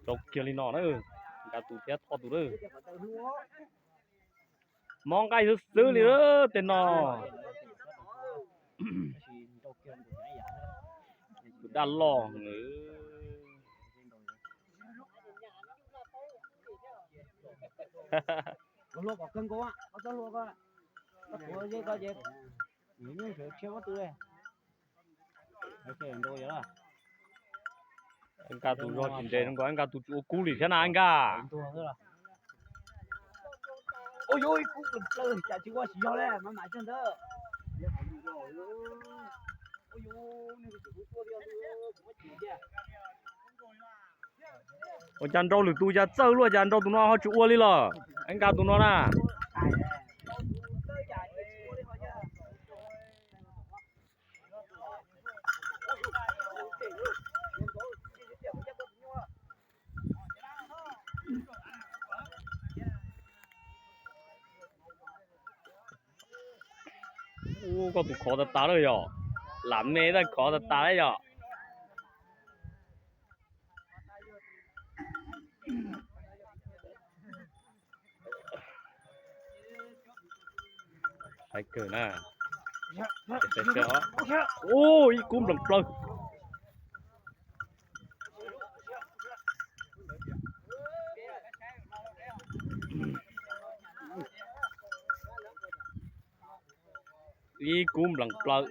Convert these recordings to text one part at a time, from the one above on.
Rau kiag li no na, Nkaj tus thiab Thoj tus na. Mob nqaij xwb xwb li tej no. Tus daj loj. Nkaj tus zog tsis nres zoo nkaus Nkaj tus tsis ua kub li thiab na Nkaj. Ua cas nrau lwm tus cas txawj luaj cas nrau tus no ho tsis ua li los Nkaj tus no na. Ub, koj tus khov tas tas lawm yom. Lam me tas khov tas tas lawm yom. Saib kawg na. Ub, ib kub nplees plaws. Ib kub nplees plaws.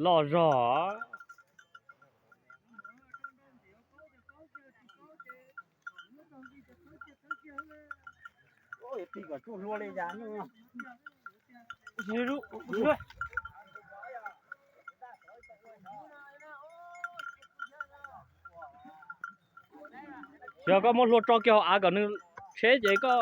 Loj zog. Yog koj muab hlua tso kiag hauv av kom nws tsheb ces koj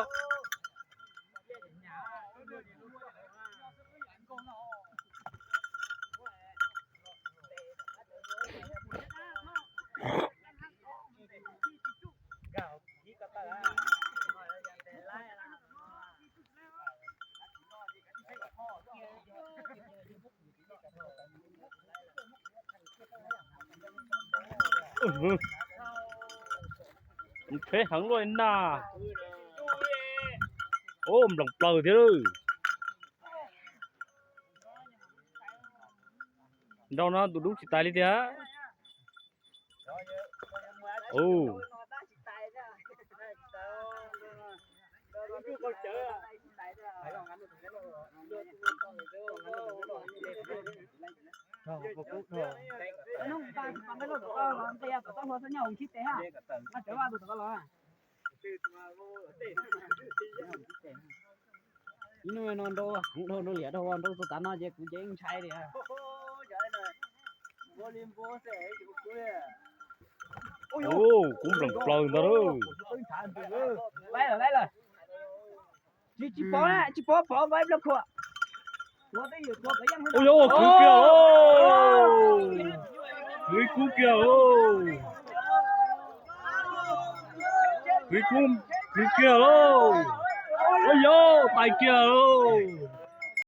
Tsheb heev luaj na. Ub, nplees plaws thiab. Nrau no tus dub tsis tais li tiag. Ib hnub no nrau, nrau, nrau liam rau nrau txog tav no ces kuv ces ntshai li. Ub, kub nplees plaws ntag lauj. Tsis pov, tsis pov, pov nkaus ib pliag khuam. Ua yog khwv kiag lauj. Khwv kub kiag lauj. Khwv kub, khwv kiag lauj. Ua yog tais kiag lauj.